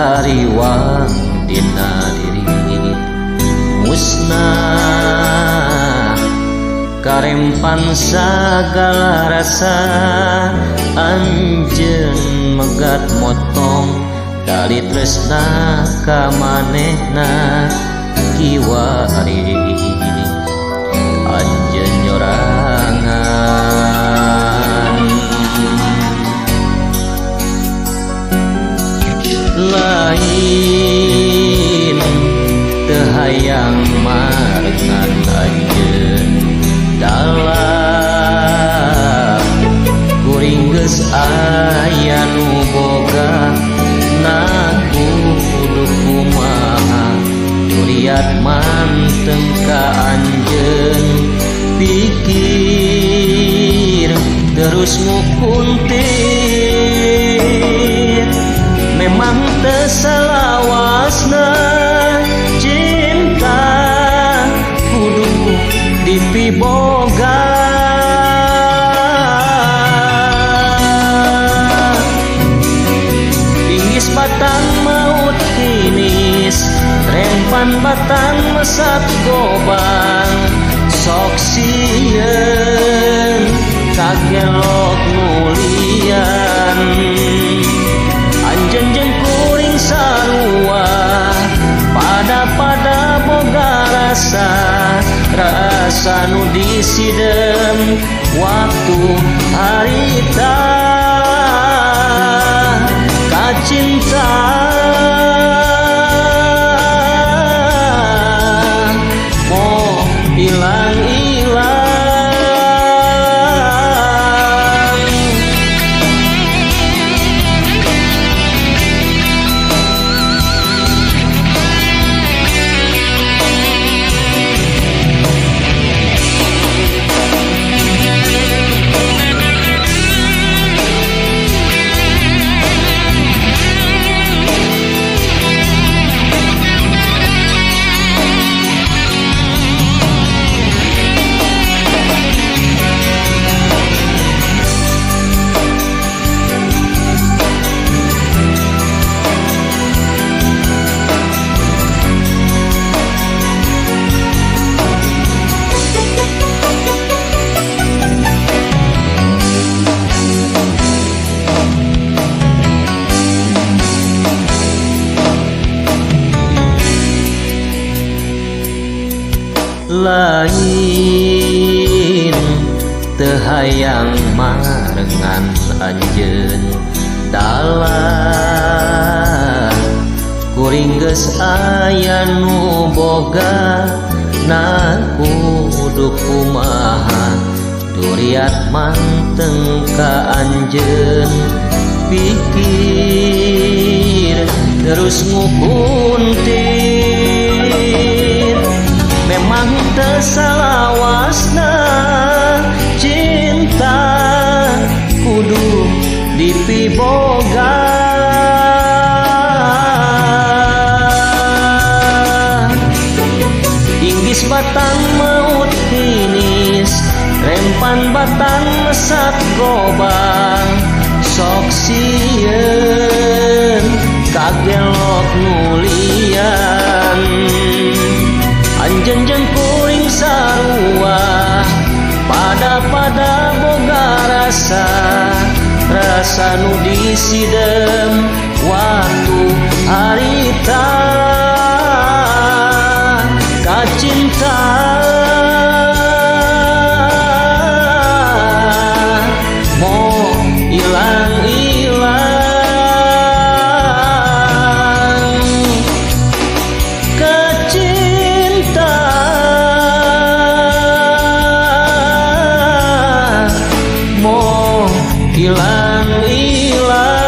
Hariwang dina diri musnah karempan sagala rasa anjeun megat motong tali tresna ka manehna kiwari anjeun nyorangan. Lain teu hayang marengan anjeun dalam kuring geus aya nu boga na kudu kumaha duriat manteng ka anjeun pikir terus ngukuntir memang teu salawasna cinta kudu dipiboga. Inggis batang maut hinis rempan batang mesat gobang sok sieun kagelok nulian anjeun jeung kuring sarua pada-pada boga rasa rasa nu disidem waktu harita kacinta mo ilang-ilang. Lain teu hayang marengan anjeun dalam kuring geus aya nu boga na kudu kumaha duriat manteng ka anjeun pikir terus ngukuntir memang teu salawasna cinta kudu dipiboga. Inggis batang maut hinis rempan batang mesat gobang sok sieun kagelok nulian anjeun jeung kuring sarua pada-pada boga rasa rasa nu disidem waktu harita kacinta mo ilang-ilang kacinta mo ilang-ilang.